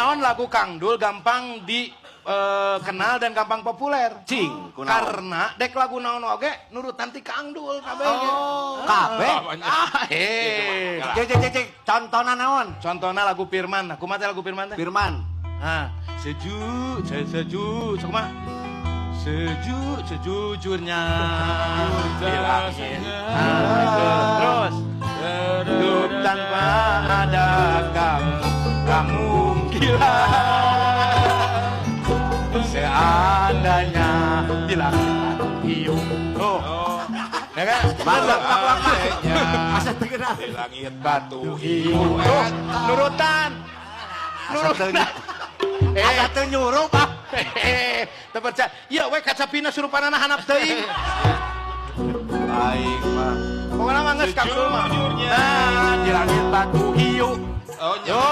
Kunaon lagu Kang Dul gampang di kenal dan gampang populer? Cing, kunaon? Karena dek lagu naon oge nurutan ti Kang Dul kabeh. Oh, kabeh. Ah, eh. Cek cek cek cek, contohna naon? Contohnya lagu Firman. Nah, kumaha teh lagu Firman teh? Firman. Ah, seju, seju, kumaha? Seju, sejujurnya bilangin. Ah, terus hidup tanpa ada kamu, kamu gila. Seandainya bilangin hiu. Oh, ya kan? Mantap, mantap. Asa teu kenal. Di langit batu hiu. Tuh, nurutan. Asa teu Nurutan. Eh, Asa teu nyurup ah. Hehehe, teu percaya. Ieu we kacapina surupanana handap teuing. Aing mah. Pokoknya mah geus Kang Dul mah. Sejujurnya. Nah, di langit batu hiu. Oh, Yo.